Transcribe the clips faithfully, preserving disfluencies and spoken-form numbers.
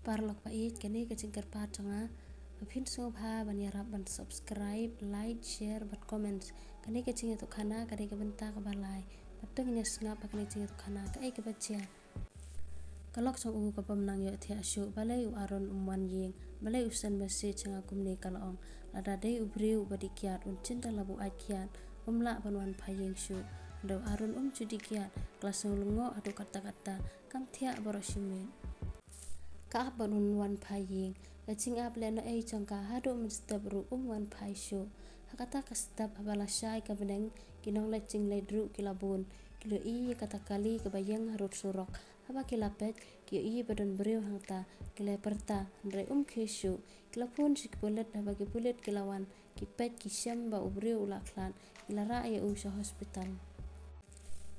Paralok ba ïeit, kane ka jingkyrpad jong nga ba phin sngewbha ban ïarap ban subscribe, like, share bad comment. Kane ka jingïathuhkhana ka dei ka bynta kaba lai. Bad to ngin ïa sngap ba kane ka jingïathuhkhana kaei kaba jia. Ka lok jong u ka bym nang ïohthiah shuh, balei u Arun um wan ïing, balei u send message ha nga kumne, ka la ong. Lada dei u briew uba dih kiad un chynta la buaid kiad, um lah ban wan phai ïing shuh. Hynrei u Arun um ju dih kiad, ka la sngew lyngngoh haduh katta katta, kam thiah baroh shi miet. Ka ap ban un wan phai ïing, ka jingap lehnohei jong ka haduh mynstep ruh um wan phai shuh. Ha kata ka step haba la shai ka bneng, ki nongleit jingleit ruh ki la bun. Ki la ïohi ïa kata ka kali kaba ïeng harud surok. Haba ki la peit, ki ïohi ba don briew hangta, ki la pyrta, hynrei um khie shuh. Ki la phone sha ki pulit, haba ki pulit ki la wan, ki peit ki shem ba u briew u la khlad, ki la rah ïa u sha hospital.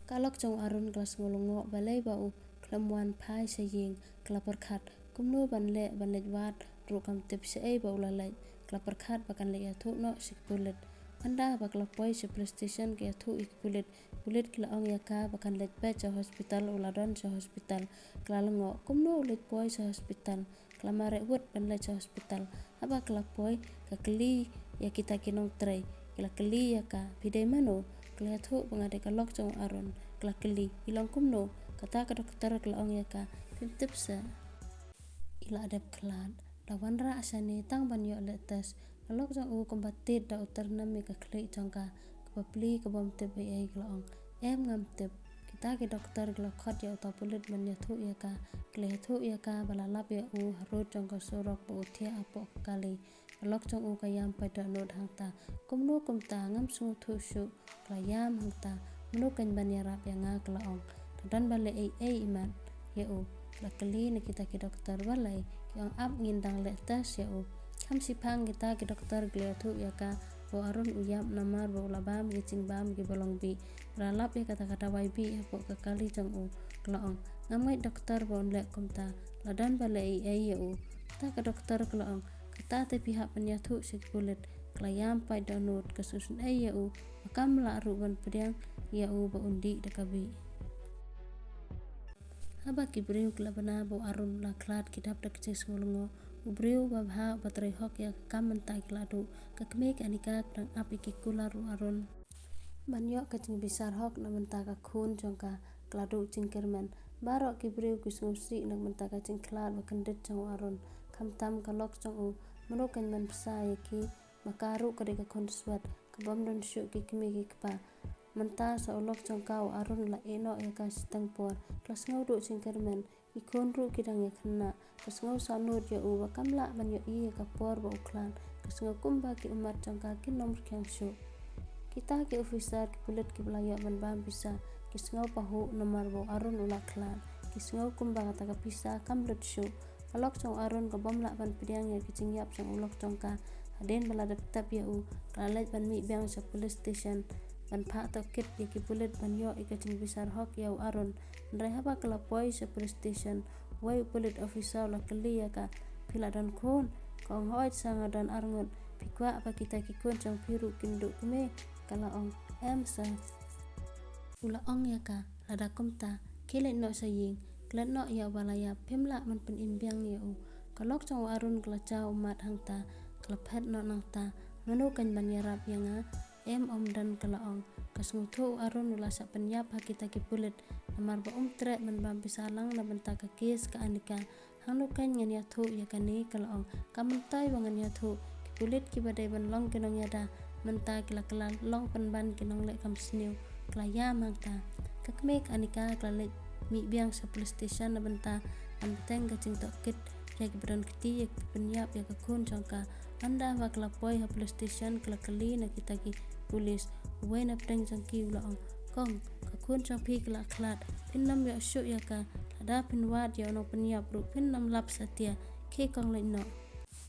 Ka lok jong u Arun ka la sngew lyngngoh balei ba u khlem wan phai sha ïing, ka la pyrkhat, kumno ban leh ban leit wad ruh kam tip shaei ba u la leit, ka la pyrkhat ba kan leit ïathuh noh sha ki pulit. Ynda ba ka la poi sha police station ka ïathuh ïa ki pulit, pulit ki la ong ïa ka ba kan leit peit sha hospital, u la don sha hospital. Ka la lyngngoh, kumno u leit poi sha hospital? Ka la mareh wut ban leit sha hospital. Haba ka la poi, ka kylli ïa kita ki nongtrei. Ki la kylli ïa ka, phi dei mano? Ka la ïathuh ba nga dei ka lok jong u Arun. Ka la kylli, i long kumno? Kata ka doktor ka la ong ïa ka, phim tip seh. I la dep khlad. Da wanrah shane tang ban ïoh leh test. Ka lok jong u kumba tied da u tyrnem ïa ka khlieh jong ka. Kaba plie ka bym tip ei ei, ka la ong, em, ngam tip. Kita ki doktor ki la khot ïa uta u pulit ban ïathuh ïa ka. Ki la ïathuh ïa ka ba la lap ïa u harud jong ka surok ba u thiah hapoh ka kali. Ka lok jong u ka ïam pait dohnud hangta. Kumno kumta, ngam sngewthuh shuh. Ka la ïam hangta. Mano kan ban ïarap ïa nga, ka la ong. Ka don ba leh ei ei imat ïa u. Ka la kylli na kita ki doktor balei. Ki ong ap ngin dang leh test ïa u. Kham shiphang kita ki doktor ki la ïathuh ïa ka ba u Arun u ïap namar ba u la bam ki jingbam kiba long bih. Ba la lap ïa kata ka dawai bih hapoh ka kali jong u. Ka la ong, ngam ngeit doktor ba un leh kumta. La don ba leh ei ei ïa u. Kata ka doktor ka la ong, kata te phi hap ban ïathuh sha ki pulit. Ka la ïam pait dohnud, ka sngewsynei ïa u ba kam lah ruh ban pdiang ïa u ba un dih da ka bih. Haba ki briew ki la bna ba u Arun u la khlad, ki dap da ka jingsngew lyngngoh. U briew uba bha uba trei hok ïa ka kam mynta ki la duh. Ka kmie ka Anika ka dang ap ïa ki kular u Arun ban ïoh ka jingbishar hok na bynta ka khun jong ka. Ka la duh jingkyrmen. Baroh ki briew ki sngewsih na bynta ka jingkhlad ba kyndit jong u Arun. Khamtam ka lok jong u, mano kan ban bsa ïa ki, ba ka ruh ka dei ka khun swet, ka bym don shuh ki kmie ki kpa. Mynta sa u lok jong ka u Arun u la ïeh noh ïa ka shiteng por. Ka la sngew duh jingkyrmen. Ki khun ruh ki dang ïa khynnah. Ka sngew sahnud ïa u ba kam lah ban ïohi ïa ka por ba u khlad. Ka sngew kumba ki ummat jong ka kin ym rkhiang shuh. Kita ki officer ki pulit kiba la ïoh ban bam pisa ki sngew pahuh namar ba u Arun u la khlad. Ki sngew kumba kata ka pisa kam lut shuh. Ka lok jong u Arun ka bym lah ban pdiang ïa ki jingïap jong u lok jong ka. Hadien ba la dep tep ïa u, ka la leit ban mih biang sha police station ban phah tohkit ïa ki pulit ban ïoh ïa ka jingbishar hok ïa u Arun. Hynrei haba ka la poi sha police station, uwei u pulit officer u la kylli ïa ka, phi la don khun? Ka ong, hooid sir, nga don arngut. Phi kwah ba kita ki khun jong phi ruh kin duh kmie? Ka la ong, em sir. U la ong ïa ka, lada kumta, khie leit noh sha ïing, klet noh ïa uba la ïap, phim lah ban pynim biang ïa u. Ka lok jong u Arun ka la jaw ummat hangta, ka la phet noh nangta, mano kan ban ïarap ïa nga? Em, ym don, ka la ong. Ka sngewthuh u Arun u la shah pynïap ha kita ki pulit namar ba um treh ban bam pisa lang na bynta ka case ka Anika. Hangno kan ngan ïathuh ïa kane, ka la ong. Ka myntoi ba ngan ïathuh, ki pulit kiba dei ban long ki nongïada mynta ki la kylla long pynban ki nongleh kam sniew. Ka la ïam hangta. Ka kmie ka Anika ka la leit mih biang sha police station na bynta ban bteng ka jingtohkit ïa kiba don kti ïa ki pynïap ïa ka khun jong ka. Ynda ba ka la poi ha police station ka la kylli na kita ki pulit. Uwei na pdeng jong ki u la ong, kong, ka khun jong phi ka la khlad, phin nym ïoh shuh ïa ka. Lada phin wad ïa u nongpynïap ruh phin nym lap satia. Khie kong leit noh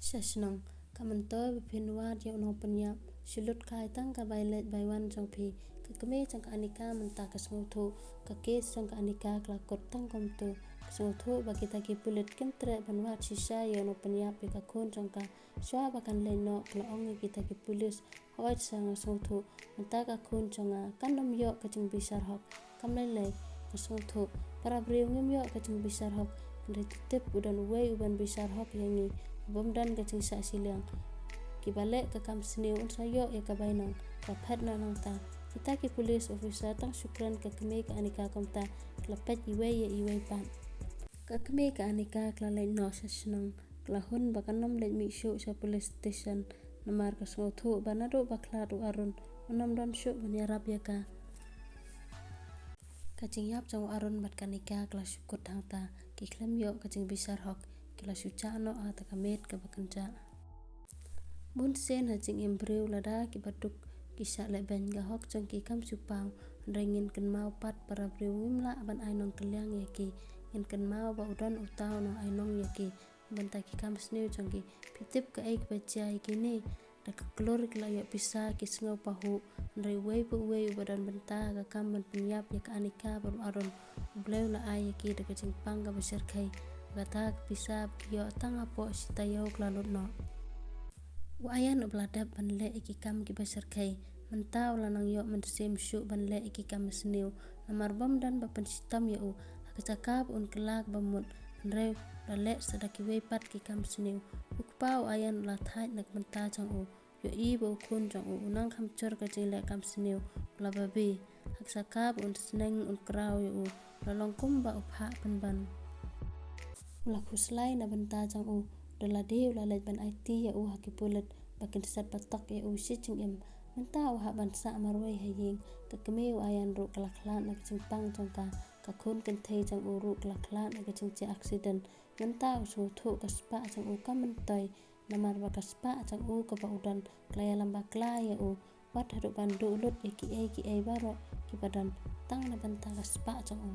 sha shnong. Ka myntoi ba phin wad ïa u nongpynïap, shu lut kai tang ka bai leit bai wan jong phi. Ka kmie jong ka Anika mynta ka sngewthuh, ka case jong ka Anika ka la kut tang kumto. Ka sngewthuh ba kita ki pulit kim treh ban wad shisha ïa u nongpynïap ïa ka khun jong ka. Shuwa ba kan leit noh ka la ong ïa kita ki pulit, hooid sir, nga sngewthuh. Mynta ka khun jong nga kan nym ïoh ka jingbishar hok. Kam lei lei, nga sngewthuh. Para briew ngim ïoh ka jingbishar hok. Hynrei to tip u don uwei u ban bishar hok ïa ngi, u bym don ka jingshah shiliang. Kiba leh ka kam sniew un sa ïoh ïa ka bainong, ka phet noh nangta. Kita ki police officer tang shu kren ka kmie ka Anika kumta, ka la peit iwei ïa iwei pat. Ka kmie ka Anika ka la leit noh sha shnong, ka la hun ba kan ym leit mih shuh sha police station, namar ka sngewthuh ba naduh ba khlad u Arun, un ym don shuh ban ïarap ïa ka. Ka jingïap jong u Arun bad ka Anika ka la shu kut hangta, ki khlem ïoh ka jingbishar hok, ki la shu jah noh ha kata ka miet kaba kynjah. Bun sien ha jingim briew lada kiba duk ki shah lehbeiñ, ka hok jong ki kam shu paw, hynrei ngin kynmaw pat para briew, ngim lah ban ai nongkylliang ïa ki, ngin kynmaw ba u don uta u nongainong ïa ki, na bynta ki kam sniew jong ki. Phi tip kaei kaba jia ïa kine? Da ka klur ki la ïoh pisa, ki sngew pahuh, hynrei uwei pa uwei uba don bynta ha ka kam ban pynïap ïa ka Anika bad u Arun, U Blei u la ai ïa ki da ka jingpang kaba shyrkhei. Kata ka pisa ba ki ïoh tang hapoh shi taïew ka la lut noh. U Ayan uba la dep ban leh ïa ki kam kiba shyrkhei, mynta u la nang ïoh mynsiem shuh ban leh ïa ki kam sniew, namar bym don ba pynshitom ïa u. Ha ka jaka ba un kylla kaba mut, hynrei u la leh sa da kiwei pat ki kam sniew. U kpa u Ayan u la thait na ka bynta jong u, ïohi ba u khun jong u u nang kham jur ka jingleh kam sniew, u la babe. Ha ka jaka ba un sneng un kraw ïa u, u la long kumba u phah pynban. U la khuslai na bynta jong u, da lade u la leit ban aiti ïa u ha ki pulit ba kin set patok ïa u shi jingim. Mynta u hap ban sah marwei ha ïing. Ka kmie u Ayan ruh ka la khlad na ka jingpang jong ka, ka khun kynthei jong u ruh ka la khlad na ka jingjia accident. Mynta u sngewthuh ka spah jong u kam myntoi, namar ba ka spah jong u kaba u don ka la ïalam bakla ïa u, wat haduh ban duh lut ïa kiei kiei baroh kiba don, tang na bynta ka spah jong u.